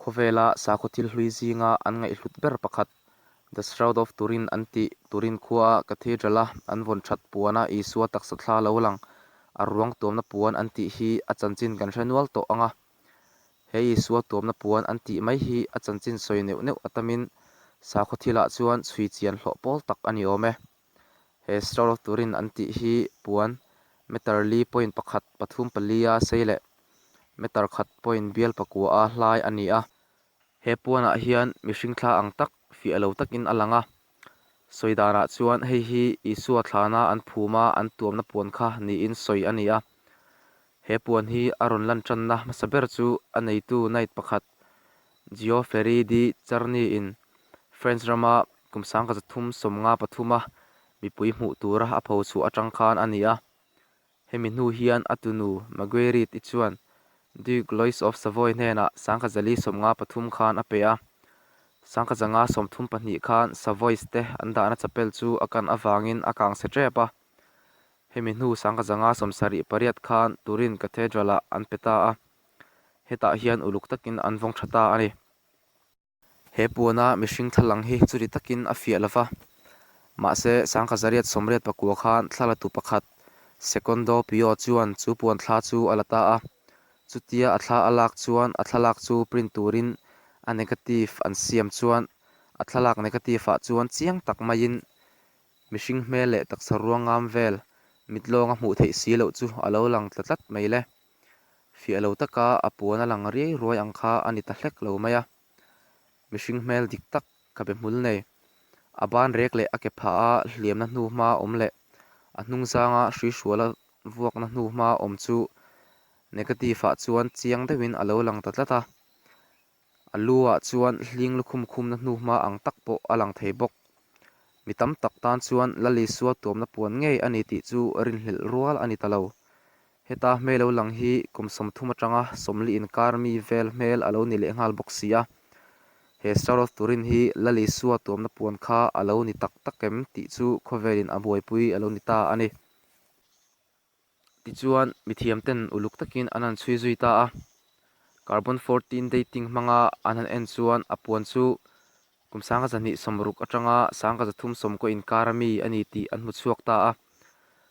Khawvela sakhaw thil hlui zinga an ngaihhlut ber pakhat, The Shroud of Turin an tih, Turin khuaa Cathedral-a an vawn that puana Isua taksa thla lo lang, a ruang tuamna puan an tih hi a chanchin kan hre nual tawh ang a. He Isua tuamna puan an tih mai hi a chanchin sawi neuh neuh a tamin sakhaw thilah chuan chhui chian hlawh pawl tak a ni awm e. He Shroud of Turin an tih hi puan meter li point pakhat pathum pali a sei leh meter khat point bial pakua a hlai a ni a. He puanah hian mihring thla ang tak fiah lo takin a lang a. Sawi danah chuan hei hi Isua thlana an phuma an tuamna puan kha niin sawi a ni a. He puan hi a rawn lan tanna hmasa ber chu a neitu knight pakhat Geoffrey de Charny-in French rama kum 1353 a mipui hmuh tura a pho chhuah atang khan a ni a. Hemi hnu hian a tunu Marguerite-i chuan Duke Louis of Savoy hnenah 1453 khan a pe a. 1532 khan Savoys te an dahna chapel chu a kan avangin a kang chhe tep a. Hemi hnu 1578 khan Turin Cathedral-ah an pe ta a, hetah hian uluk takin an vawng tha ta a ni. He puana mihring thla lang hi chuti takin a fiah lo va, mahse 1889 khan thla latu pakhat Secondo Pio chuan chu puan thla chu a la ta a, chutia a thla a lak chuan a thlalak chu print turin a negative an siam chuan a thlalak negative-ah chuan chiang tak maiin Mihring hmel leh taksa ruangam vel mit lawnga hmuh theih si loh chu a lo lang tla tlat mai le. Fiah lo taka a puan a lang riai ruai ang kha a ni ta hlek lo mai a. Mihring hmel dik tak ka be hmul nei. A ban rek leh a ke phah a hliamna hnu hma awm leh a hnung zanga hrui hruala vuakna hnu hma awm chu negative ah chuan chiang deuhin a lo lang ta tlat a. A lu ah chuan hling lukhum khumna hnu hma ang tak pawh a lang thei bawk. Mi tam tak tan chuan Lal Isua tuamna puan ngei a ni tih chu rinhlelh rual a ni ta lo. Heta hmel lo lang hi kum 30 atanga 40 inkar mi vel hmel a lo ni leh nghal bawk si a. He Star of Turin hi Lal Isua tuamna puan kha a lo ni tak tak em tih chu khawvelin a buaipui a lo ni ta a ni. Tichuan, mithiamten uluk takin an han chhui zui ta a. Carbon 14 dating hmanga an han en chuan a puan chu kum 2060 atanga 3360 inkar ami a ni tih an hmu chhuak ta a.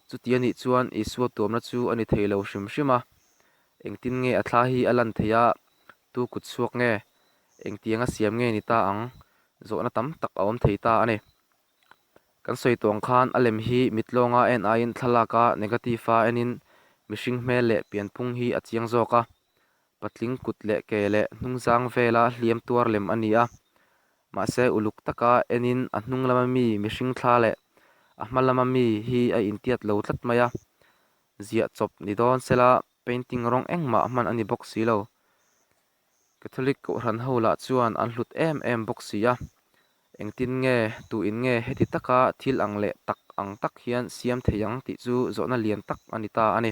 Chuti a nih chuan Isua tuamna chu a ni thei lo hrim hrim a. Engtin nge a thla hi a lan theih a, tu kut chhuak nge, engtianga siam nge ni ta ang? Zawhna tam tak a awm thei ta a ni. Kan sawi tawng khan a lem hi mitlawnga en aiin thlalaka negative a enin mihring hmel leh pianphung hi a chiang zawk a. Patling kut leh ke leh hnungzang vela hliam tuar lem a ni a. Mahse uluk taka enin a hnung lama mi mihring thla leh a hma lama mi hi a intiat lo tlat mai a. Ziah chawp ni dawn sela painting rawng engmah hman a ni bawk si lo. Catholic Kohhran ho lah chuan an hlut em em bawk si a, engtin nge, tu in nge heti taka thil ang leh tak ang tak hian siam thei ang tih chu zawhna lian tak a ni ta a ni.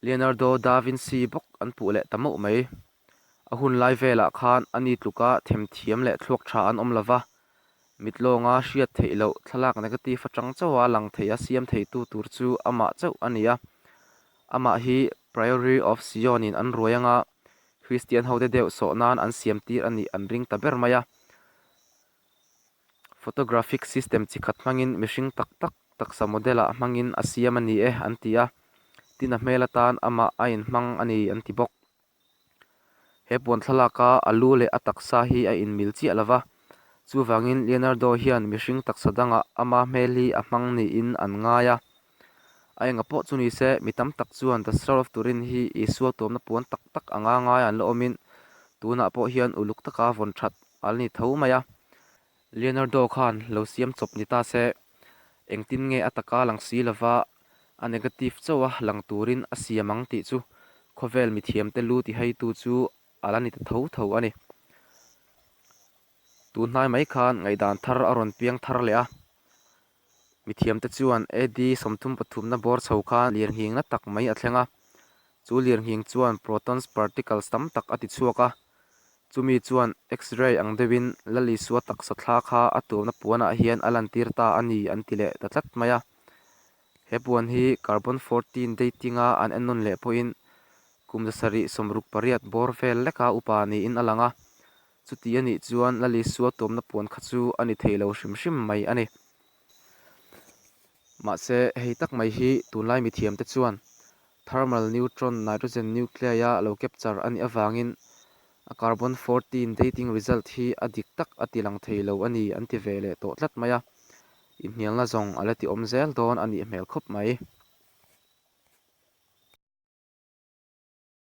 Leonardo da Vinci bawk an puh leh ta mauh mai. A hun lai velah khan a ni tluka themthiam leh thluak tha an awm lova, mitlawnga hriat theih loh thlalak negative atang chauha lang thei a siam theitu tur chu amah chauh a ni a. Amah hi Priory of Sion in an ruai anga Kristian hote deuh sawh nan an siam tir a nih an ring ta ber mai a. Photographic system chi khat hmangin mihring tak tak taksa model ah hmangin a siam a ni e an ti a, tin a hmel atan amah a inhmang a ni an ti bawk. He puan thlalaka a lu leh a taksa hi a inmil chiah lo va, chuvangin Leonardo hian mihring taksa dangah ama hmel hi a hmang niin an ngai a. A enga pawh chu ni se, mi tam tak chuan The Shroud of Turin hi Isua tuamna puan tak tak anga ngai an la awmin tunah pawh hian uluk taka vawn that a la ni tho mai a. Leonardo khan lo siam chawp ni ta se, engtin nge a taka lang si lova a negative chauha lang turin a siam ang tih chu khawvel mithiamte lu tihaitu chu a la ni ta tho tho a ni. Tun hnai mai khan ngaihdan thar a rawn piang thar leh a. Mithiamte chuan AD 33 na bawr chho khan lirnghing na tak mai a thleng a. Chu lirnghing chuan protons particles tam tak a ti chhuak a. Chumi chuan X-ray ang deuhin Lal Isua taksa thla kha a tuamna puanah hian a lantir ta a ni an ti leh ta tlat mai a. He puan hi carbon 14 dating-a an ennawn leh pawhin kum. Kum 768 bawr vel leka upa niin a lang a, chuti a nih chuan Lal Isua tuamna puan kha chu a ni thei lo hrim hrim mai a ni. Mahse, hei tak mai hi tunlai mithiamte chuan thermal neutron nitrogen nuclei-a lo capture a nih avangin a carbon 14 dating result hi a dik tak a ti lang thei lo a ni an ti ve leh tawh tlat mai a, inhnialna zawng a la ti awm zel dawn a nih hmel khawp mai.